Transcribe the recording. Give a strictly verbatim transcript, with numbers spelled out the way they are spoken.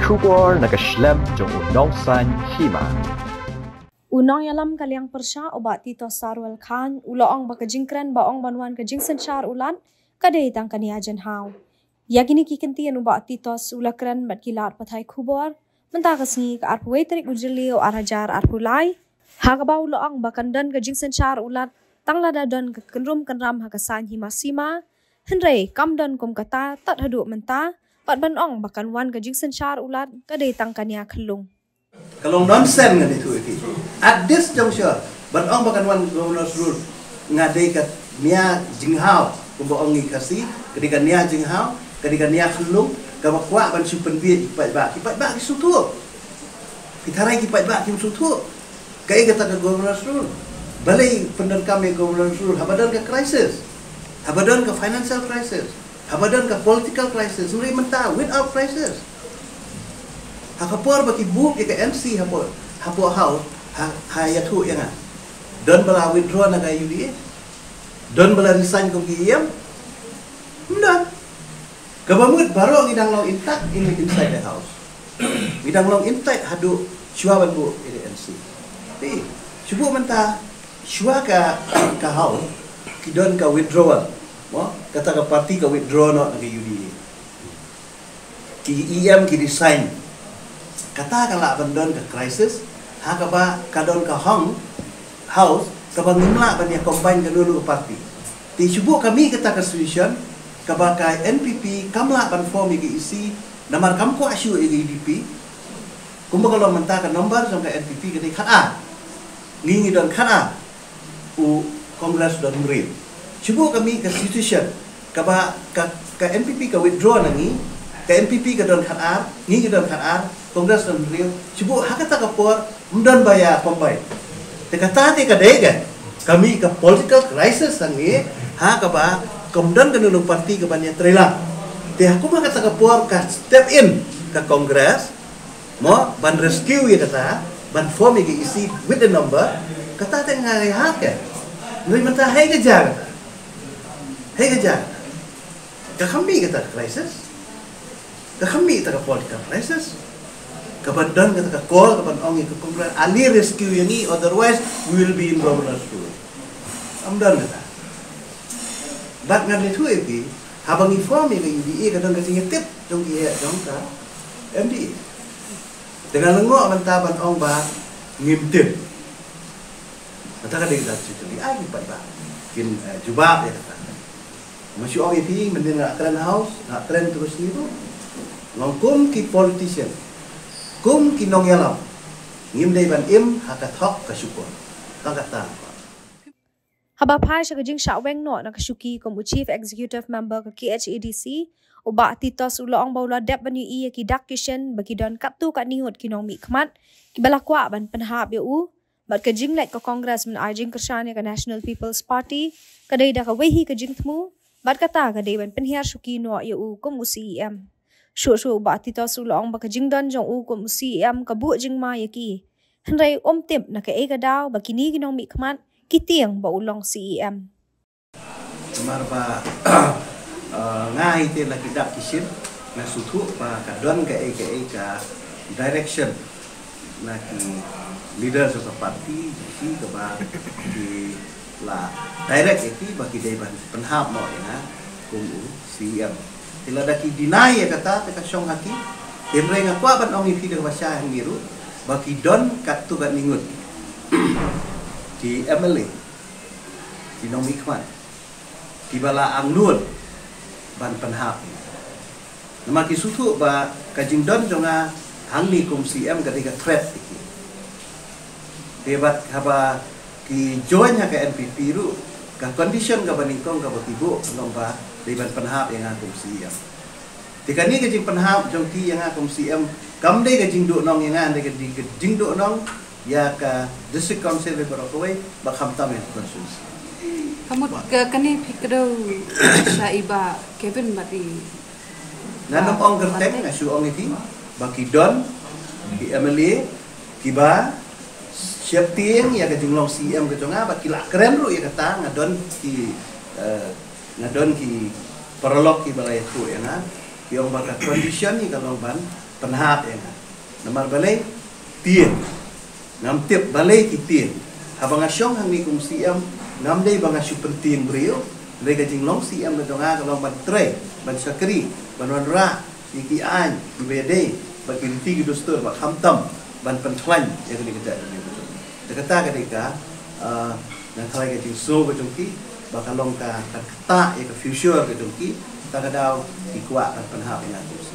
Khubor na ka shlem jong u nongsan hima. U nongïalam ka liang pyrshah u Bah Titos Sarwel Chyne u la ong ba ka jingkren ba ong ban wan ka jingsynshar u Lat ka dei tang ka nia jinghaw. Ïa kine ki kyntien u Bah Titos u la kren bad ki lad pathai khubor mynta ka sngi ka arphew wei tarik u Jylliew ar hajar arphew lai, ha kaba u la ong ba kan don ka jingsynshar u Lat tang lada don ka kynrum kynram ha ka saiñ hima sima, hynrei kam don kum kata tad haduh mynta, bad ban ong ba kan wan ka jingsynshar u Lat ka dei tang ka nia khyllung. Ka long nonsense ngan ïathuh ïa phi. At this juncture, ban ong ba kan wan Governor's Rule, nga dei ka nia jinghaw, kumba ong ngi Khasi, ka dei ka nia jinghaw, ka dei ka nia khyllung, kaba kwah ban shu pynbieit ïa ki paidbah, ki paidbah ki sngewthuh. Ki tharai ki paidbah kim sngewthuh. Kaei kata ka Governor's Rule? Balei pyndonkam ïa Governor's Rule haba don ka crisis, haba don ka financial crisis, haba don ka political crisis? Hynrei mynta without crisis, ha ka por ba ki buh ïa ka N C hapoh, hapoh House, ha, ha ïathuh ïa nga, don ba la withdraw na ka U D A? Don ba la resign kum ki E M? Ym don. Kaba mut baroh ngi dang long intact in, inside the House. Ngi dang long intact haduh shuwa ban buh ïa ka N C. Te shu buh mynta, shuwa ka, ka House, ki don ka withdrawal. Mo, kata ka party ka withdraw noh na ka U D A. Ki E M ki resign. Kata ka lah ban don ka crisis ha kaba ka don ka hong House kaba ngim lah ban ïa combine kano kano ka party. Te shu buh ka mih kata ka situation kaba ka N P P kam lah ban form ïa ka E C, namar kam kwah shuh ïa ka U D P. Kumba ka long mynta, ka number jong ka N P P ka dei khatar. Ngi ngi don khatar, u Congress don hynriew. Shu buh ka mih ka situation kaba ka, ka N P P ka withdraw na ngi, ka N P P ka don khatar, ngi ngi don khatar, Congress don hynriew. Shu buh ha kata ka por ym don ba ïa combine. Te kata te ka dei ka, ka mih ka political crisis ha ngi, ha kaba kam don kano kano party kaban ïatrei lang. Te ha kum ha kata ka por ka step in ka Congress, mo, ban rescue ïa kata, ban form ïa ka E C with the number. Kata te nga ïa hap ka. Ngi mynta hei ka jia kata. Hei ka jia kata. Ka kham mih kata ka crisis. Ka kham mih kata ka political crisis. Kaban don kata ka call, kaban ong ïa ka Congress, ale rescue ïa ngi, otherwise we will be in Governor's Rule. Ym don kata. Bad ngan ïathuh ïa phi, haba ngi form ïa ka U D A ka don ka jingïatip jong ki heh jong ka M D A. Te nga lyngngoh mynta ban ong ba ngim tip. Kata ka dei ka dei ka dei ai ki paidbah kin, eh, jubab ïa kata. Nga shu ong ïa phi, mynnin nga kren House, nga kren terus ngi ruh. Nga ong kum ki politician, kum ki nongïalam, ngim dei ban im ha ka thok ka shukor. Tang kata. Haba phai sha ka jingshah weng noh na ka shuki kum u Chief Executive Member ka K H A D C, u Bah Titos u la ong ba u la dep ban ïohi ïa ki dak ki shin ba ki don katto katne ngut ki nongmihkhmat kiba la kwah ban pynhap ïa u bad ka jingleit ka Congress ban ai jingkyrshan ïa ka National People's Party ka dei da kawei hi ka jingthmu, bad kata ka dei ban pynhiar shuki noh ïa u kum u C E M. Shuh shuh u Bah Titos u la ong ba ka jingdon jong u kum u C E M ka buh jingma ïa ki. Hynrei um tip na kaei ka daw ba kine ki nongmihkhmat ki tieng ba u long C E M. Namar ba, eh, nga ïa te la ki dak ki shin, nga sngewthuh ba ka don kaei kaei ka direction na ki leaders of the party, ki kaba ki la direct ïa ki ba ki dei ban pynhap noh ïa nga kum u C E M. Te lada ki deny ïa kata te ka shong ha ki. Hynrei nga kwah ban ong ïa phi da kaba shai hangne ruh ba ki don katto katne ngut ki M L A, ki nongmihkhmat kiba la angnud ban pynhap. Namar ki sngewthuh ba ka jingdon jong nga hangne kum C M ka dei ka threat ïa ki. Te bad haba ki join ha ka N P P ruh, ka condition kaba nyngkong kaba ki buh ka long ba dei ban pynhap ïa nga kum C M. Te kane ka jingpynhap jong ki ïa nga kum C M kam dei ka jingduhnong ïa nga, dei ka dei ka jingduhnong ïa ka District Council baroh kawei bad khamtam ïa ka constituency. Ka mut ka kane phi kdew sha i Bah Kevin bad i Ngan ym ong kyrteng, nga shu ong ïa ki ba ki don ki M L A kiba sheptieng ïa ka jinglong C M ka jong nga, ba ki la kren ruh ïa kata. Nga don ki, eh, nga don ki paralok kiba la ïathuh ïa nga, ki ong ba ka condition hi ka long ban pynhap ïa nga. Namar balei? Tieng. Ngam tip balei ki tieng. Haba nga shong hangne kum CM, ngam dei ba nga shu pyntieng briew. Hynrei ka jinglong CM ka jong nga ka long ban trei, ban shakri, ban wanrah ïa ki aiñ kiba ïadei bad ki riti ki dustur, bad khamtam ban pynkhlaiñ ïa kane ka jaitbynriew ka jong ngi. Te kata ka dei ka, ah, nangta ka jingsngew ka jong ki, ba ka long ka, ka ktah ïa ka future ka jong ki. Ta ka daw ki kwah ban pynhap ïa nga kum CM.